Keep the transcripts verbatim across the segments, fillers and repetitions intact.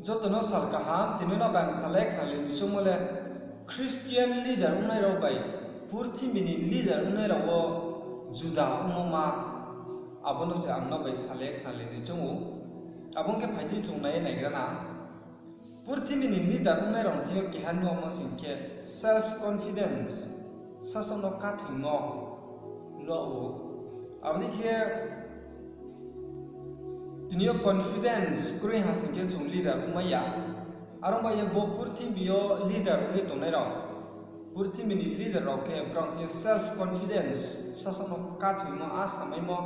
Joto no sal kaham, tini no bang salai khnalai ri choungmo le Christian leader ongnai rao bai purthimbi ni leader ongnai rao wo juda ongmo ma, abo no se ang no bai salai khnalai ri choung ou. Abo ong khe phai di chung nai ye naigra na. Purthimbi ni leader ongnai rao thing yo keha nuhmo sing khe self confidence, sasaoh no kathoimo nuh ou. Abo dei khe tini yo confidence kroi ha sing khe chung leader ongmai ya. Are ong bai ye bo purthimbi yo leader ong ye tongnai rao, purthimbi ni leader rao khe brao thing yo self confidence, sasaoh no kathoimo, asamaimo,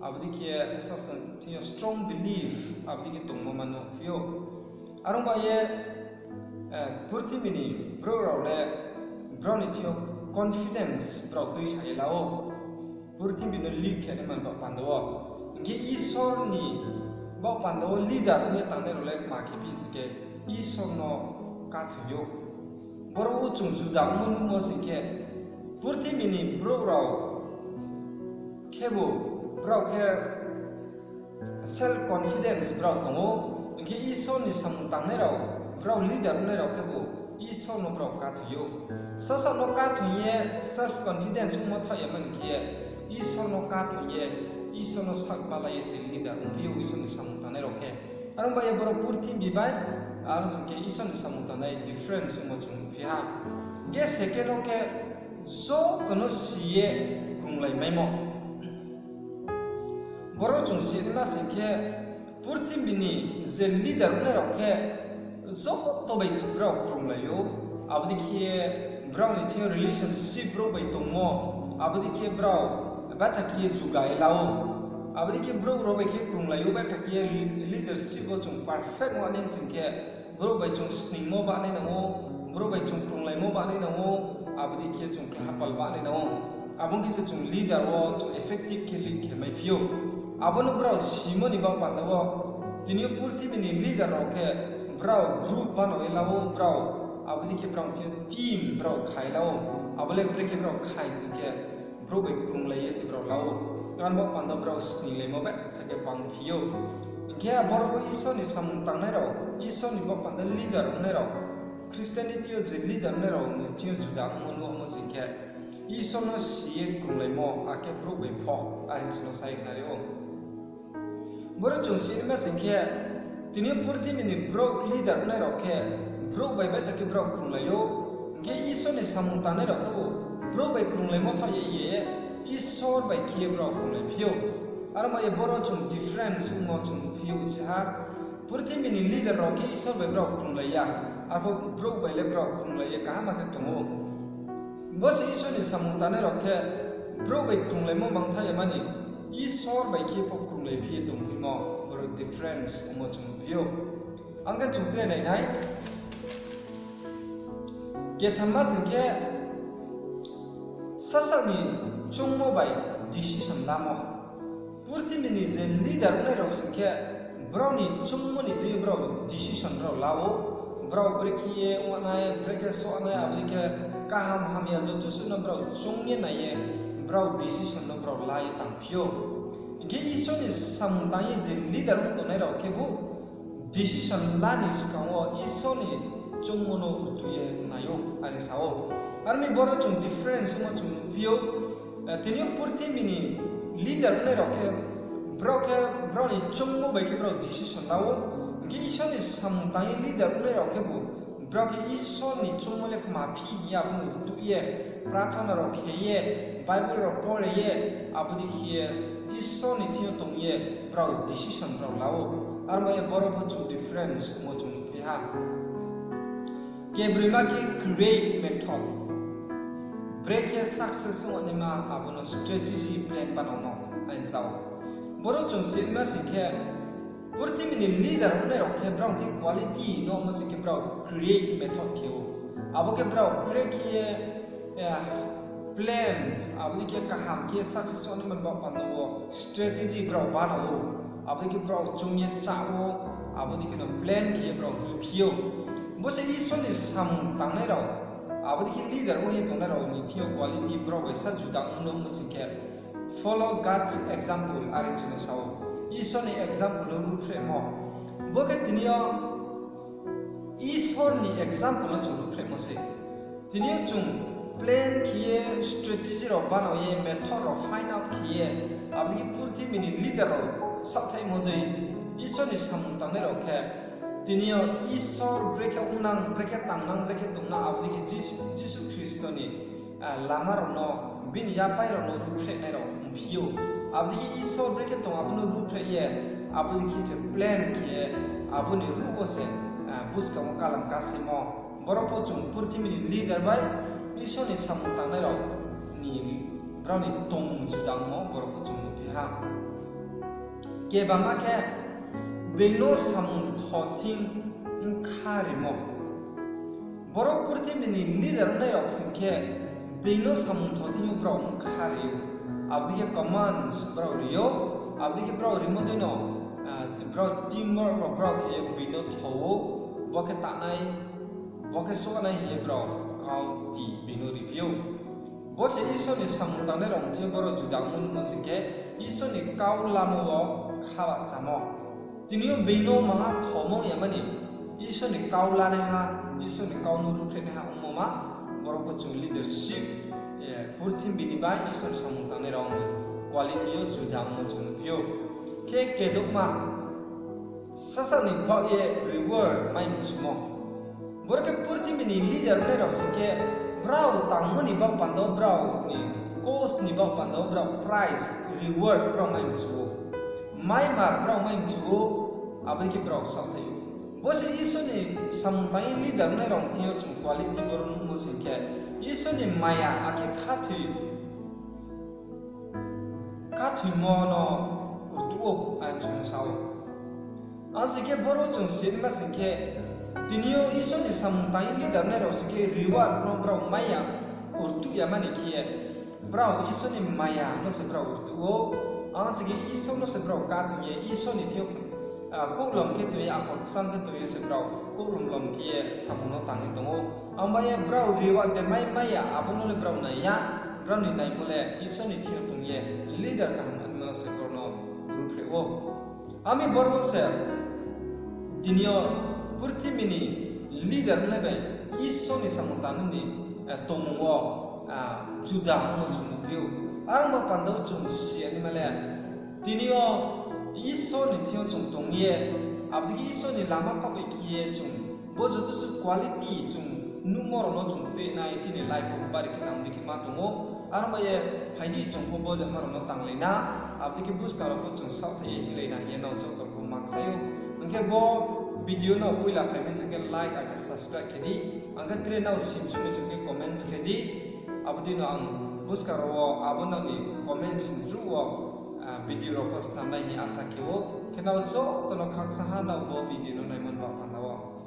abo dei khe sasaoh thing yo strong belief, abo dei khe tongmo ma nuhphi ou. Are ong bai ye purthimbi ni brouh rao le brao ni thing yo confidence brao tuisa ye la ou. Purthimbi no lead khe nai man baoh panda wo. Hing khe Isor ni baoh panda wo leader ong ye tangnai rao le kma khe phi sing khe Isor no kathoi ou. Boro wo chung juda ongmo nuhmo sing khe purthimbi ni brouh rao khebu brao khe self confidence brao tong ou, hing khe Isor ni samung tangnai rao, brao leader ongnai rao khebu Isor no brao kathoi ou. Sasaoh no kathoi ye self confidence ongmo thaoh ya mani khe, Isor no kathoi ye, Isor no sak balai ye se leader ongphi ou Isor ni samung tangnai rao khe. Are ong bai ye boro purthimbi bai, aro sing khe Isor ni samung tangnai difference ongmo chung nuhphi ha. Hing khe second wo khe joto no si ye krunglaimaimo. Boro chung si naima sing khe, purthimbi ni je leader ongnai rao khe joto bai brao krunglai ou, abo dei khe brao ni thing yo relationship brouh bai tongmo, abo dei khe brao betha khe ye juga ye la ou. Abo dei khe brouh rao bai khe krunglai ou, betha khe ye leadership wo chung perfect ong nai sing khe, brouh bai chung sningmo banai nang ou, brouh bai chung krunglaimo banai nang ou, abo dei khe chung klahapal banai nang ou. Abo ong khe se chung leader wo chung effective khe lead khe mai phi ou. Abo no brao simo ni baoh panda wo, tini yo purthimbi ni leader rao khe brao group banao ye la ou, brao abo dei khe brao thing yo team brao khai la ou. Abo le brekhe brao khai sing khe, brouh bai krunglai ye se brao la ou. Are ong baoh panda brao sninglaimo betha khe bangphi ou. Hing khe aboro bo Isor ni samung tangnai rao, Isor ni baoh panda leader ongnai rao, Christianity yo je leader ongnai rao ni thing yo juda ongmo nuhmo sing khe, Isor no si ye krunglaimo, akhe brouh bai pho, are chung no sai khnari ou. Boro chung si naima sing khe, tini yo purthimbi ni brouh leader ongnai rao khe, brouh bai betha khe brao krunglai ou, hing khe Isor ni samung tangnai rao khebu brouh bai krunglaimo thaoh ye ye, Isor bai khe ye brao krunglaiphi ou. Aro bai ye boro chung difference ongmo chung nuhphi ou se ha. Purthimbi ni leader rao khe Isor bai brao krunglai ya, arphuh brouh bai le brao krunglai ye kaham khe tong ou. Bo se Isor ni samung tangnai rao khe brouh bai krunglaimo bangtha ya mani, Isor bai khe pho krunglaiphi ye tongphimo, boro difference ongmo chung nuhphi ou. Ang khe chung tre nainai. Kethamma sing khe, sasaoh ni choungmo bai decision lamo. Purthimbi ni je leader ongnai rao sing khe, brao ni choungmo ni tui yo brao decision brao la ou, brao brekhe ye ong nai, brekhe soh nai, abo dei khe kaham hamya joto suh no brao choung ye nai ye, brao decision no brao la ye tangphi ou. Hing khe Isor ni samung tang ye je leader ong tongnai rao khebu decision la ni skang wo Isor ni choungmo no rtuh ye nai ou, are sa ou. Are mi boro chung difference ongmo chung nuhphi ou, tini yo purthimbi ni leader ongnai rao khe, brao khe, brao ni choungmo bai khe brao decision la ou, hing khe Isor ni samung tang ye leader ongnai rao khebu, brao khe Isor ni choungmo le kma phi hing ye abo no rtuh ye, prathona rao khe ye, Bible rao pore ye, abo dei khe ye, Isor ni thing yo tong ye, brao decision brao la ou. Are bai ye boro pho chung difference ongmo chung nuhphi ha. Kebroima khe create method. Brekhe success ong naima abo no strategy plan banao no, are sa ou. Boro chung si naima sing khe, purthimbi ni leader ongnai rao khe brao thing quality no mo sing khe brao create method khe ou. Abo khe brao brekhe ye, plan, abo dei khe kaham khe success ong naima baoh panda wo strategy brao banao ou. Abo dei khe brao choung ye chá ou, abo dei khe no plan khe ye brao hingphi ou. Bo se Isor ni samung tangnai rao, abo dei khe leader ong ye tongnai rao ni thing yo quality brao bai sa juda ongmo no mo sing khe, follow God's example, are chung no sa ou. Isor ni example no ruhphrehmo. Bo khe tini yo Isor ni example no chung ruhphrehmo se. Tini yo chung plan khe ye, strategy rao banao ye, method rao find out khe ye, abo dei khe purthimbi ni leader rao saohthaihmo dei, Isor ni samung tangnai rao khe, tini yo Isor brekhe ongnang, brekhe tangnang, brekhe tongnang, abo dei khe Jis-, Jisu Khristo ni lama rao no, bini yapai rao no ruhphrehnai rao ongphi ou. Abo dei khe Isor brekhe tong abo no ruhphreh ye, abo dei khe se plan khe ye, abo ni ruh wo se buskang wo kalam kasemo. Boro pho chung purthimbi ni leader bai Isor ni samung tangnai rao ni, brao ni tongmung juda ongmo boro pho chung nuhphi ha. Kebama khe being no samung tho thing bkha rimo. Boro purthimbi ni leader ongnai rao sing khe, being no samung tho thing yo brao bkha ri ou. Abo dei khe commands brao ri ou, abo dei khe brao rimo dei no, brao teamwork rao brao khe ye being no tho ou, bo khe tanai, bo khe soanai hing ye brao kau ti being no riphi ou. Bo se Isor ni samung tangnai rao mthing yo boro juda ongmo nuhmo sing khe, Isor ni kau lamo wo kha bahchamo. Tini yo being no maha thomo yamani, Isor ni kau lanaiha, Isor ni kau no ruhphrehnaiha ongmo ma, boro pho chung leadership, purthimbi ni bai Isor samung tangnai rao ni quality yo juda ongmo chung nuhphi ou. Khe kedouhma, sasa ni baoh ye reward mai mchumo. Boro khe purthimbi ni leader ongnai rao sing khe, brao tangmo ni baoh panda wo, brao ni cause ni baoh panda wo, brao prize, reward brao mai mchu ou. Maimar brao mai mchu ou, abo dei khe brao saohthai ou. Bo se Isor ni samung tang ye leader ongnai rao mthing yo chung quality boro nuhmo sing khe, Isor ni maya akhe khathoi, khathoimo no rtuh ou, ang chung sa ou. Ang sing khe boro chung sinaima sing khe, tini yo Isor ni samung tang ye leader ongnai rao sing khe reward no brao mai ya, rtuh yamani khe ye, brao Isor ni maya no se brao rtuh ou. Ang sing khe Isor no se brao káthing ye, Isor ni thing yo kouhlom khe tong ye, akol kchang khe tong ye se brao kouhlom lom khe ye samung no tang ye tong ou. Ang bai ye brao reward de mai mai ya, abo no le brao nai ya, brao ni naimo le Isor ni thing yo tong ye leader kaham ongmo no se brao no ruhphreh ou. Ami boro wo se tini yo purthimbi ni leader ongnai bai Isor ni samung tangnai ni tongmung wo juda ongmo chung nuhphi ou. Arongba panda wo chung si ya naima le, tini yo Isor ni thing yo chung tong ye, abo dei khe Isor ni lama khaoh bai khe ye chung bo joto suh quality chung nuhmo rao no chung tuinai chini life wo bari khe nang dei khe ma tong ou. Aro bai ye phai di chung pho bo jama rao no tanglai na, abo dei khe buskang rao pho chung saohthai ye hinglai na hing ye nrao joto pho ma kchai ou. Hing khe bo video no poila phai mi sing khe like akhe subscribe khe di, ang khe tre nrao simchu mi chung khe comments khe di. Abo dei no ang buskang rao wo abo nrao ni comments ni through wo video rao pho snam nai hing asa khe ou. Khe nrao joto no khakchang ha nrao bo video no naimo ni baoh panda wo.